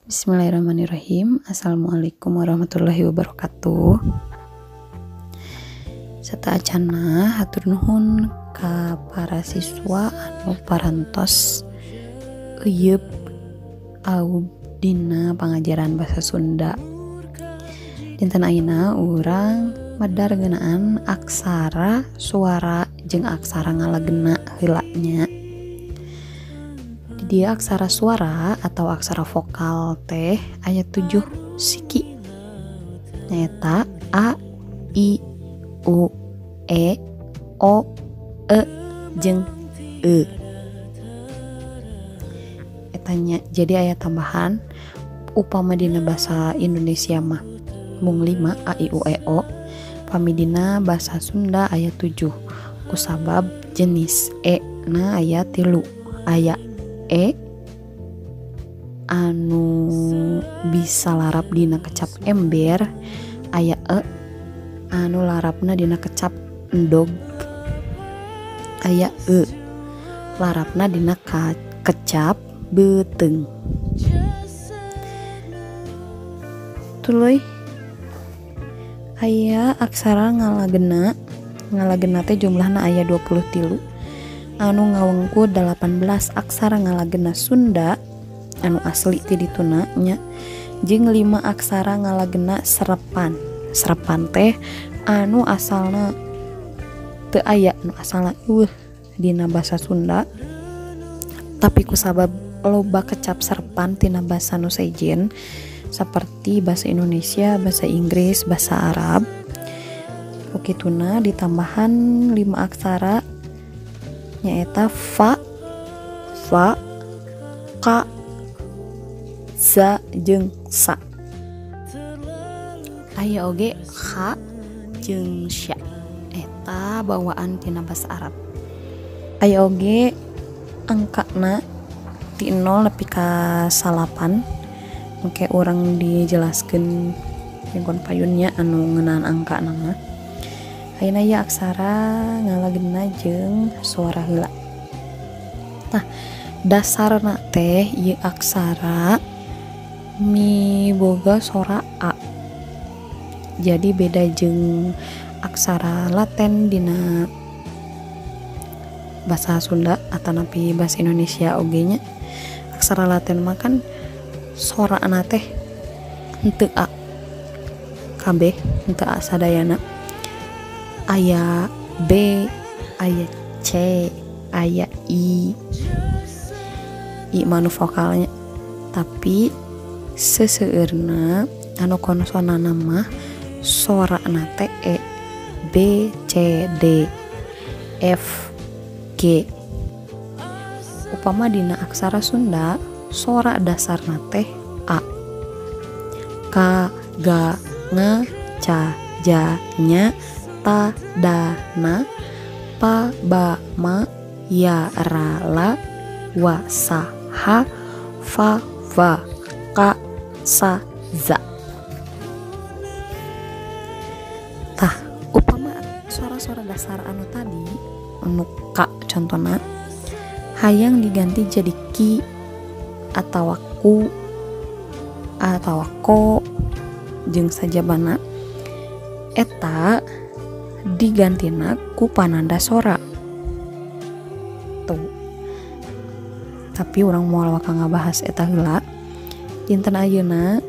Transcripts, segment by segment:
Bismillahirrahmanirrahim. Assalamualaikum warahmatullahi wabarakatuh. Sateuacanna hatur nuhun ka para siswa anu parantos euyeub aub dina pangajaran basa Sunda. Dinten ayeuna urang medar ngeunaan aksara suara jeung aksara ngalagena heula nya. Di dieu aksara suara atau aksara vokal teh aya 7 siki. Nyaeta a, i, u, e, o, e, jeung e. Eta nya, jadi aya tambahan upama dina basa Indonesia mah mung 5 a, i, u, e, o. Pami dina basa Sunda aya 7 kusabab jenis e na aya 3. Aya e anu bisa larap dina kecap ember, aya e anu larapna dina kecap endog, aya e larapna dina kecap beuteung. Tuluy aya aksara ngalagena. Ngalagena teh jumlahna aya 23 anu ngawengku 18 aksara ngalagena Sunda anu asli ti dituna nya, jeung 5 aksara ngalagena serepan. Serepan teh anu asalna teu aya, anu asalna eueuh dina basa Sunda, tapi kusabab loba kecap serepan tina basa nu sejen seperti bahasa Indonesia, bahasa Inggris, bahasa Arab. Ukituna ditambahan 5 aksara nyaeta fa, fa, ka, za, jeung sa. Aya oge kha jeung sya, eta bawaan tina basa Arab. Aya oge angkana ti 0 nepi ka 9. Engke urang dijelaskeun lingkon payunnya anu ngeunaan angka nama. Ayeuna ieu aksara ngalagena jeung suara heula. Tah, dasarna teh ieu aksara miboga sora a. Jadi beda jeung aksara laten dina bahasa Sunda atanapi bahasa Indonesia oge nya. Aksara laten mah kan sorana teh henteu a kabeh, henteu a sadayana. Aya B, aya C, aya I. I mah anu vokalnya. Tapi seseueurna anu konsonanna mah sorana teh E, B, C, D, F, G. Upama dina aksara Sunda sora dasarna teh A. K, G, Ng, C, J, Nya, Ta, Da, Na, Pa, Ba, Ma, Ya, Ra, La, Wa, Sa, Ha, Fa, Va, Ka, Sa, Za. Tah, upama suara-suara dasar anu tadi, anu K contohna, hayang diganti jadi ki atawa ku atawa ko jeung sajabana, eta digantina ku pananda sora tuh. Tapi urang moal waka ngabahas eta heula. Dinten ayeuna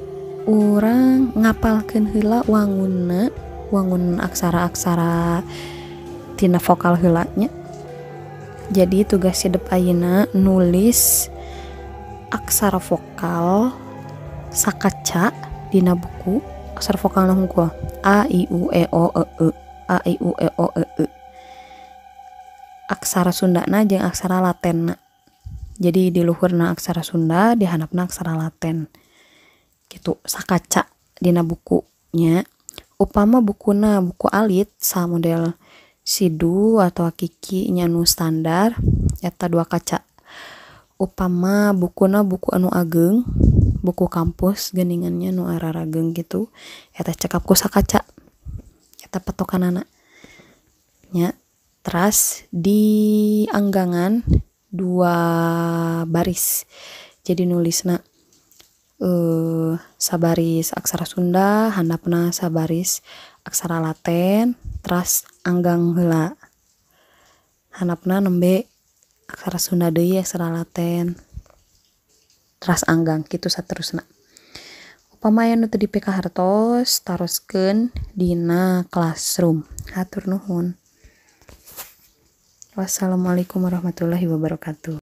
urang ngapalkeun heula wangunna, wangun aksara-aksara tina vokal heula nya. Jadi tugas sidep ayeuna nulis aksara vokal sakaca dina buku. Aksara vokalna hungkul a, i, u, e, o, e, e, a, i, u, e, o, e, e. Aksara Sundana jeung aksara Latenna. Jadi di luhurna aksara Sunda, di handapna aksara Laten. Gitu sakaca dina bukunya. Upama bukuna buku alit sa model Sidu atau Kiki nya nu standar eta 2 kaca. Upama bukuna buku anu ageng, buku kampus geuningannya nu ararageng gitu, eta cekap ku sakaca. Eta patokanana nya. Teras di anggangan 2 baris. Jadi nulisna Sabaris aksara Sunda handapna sabaris aksara Latin teras anggang heula handapna nembe aksara Sunda deui aksara Latin teras anggang kitu saterusna. Upama aya nu teu dipikahartos taroskeun dina classroom. Hatur nuhun. Wassalamualaikum warahmatullahi wabarakatuh.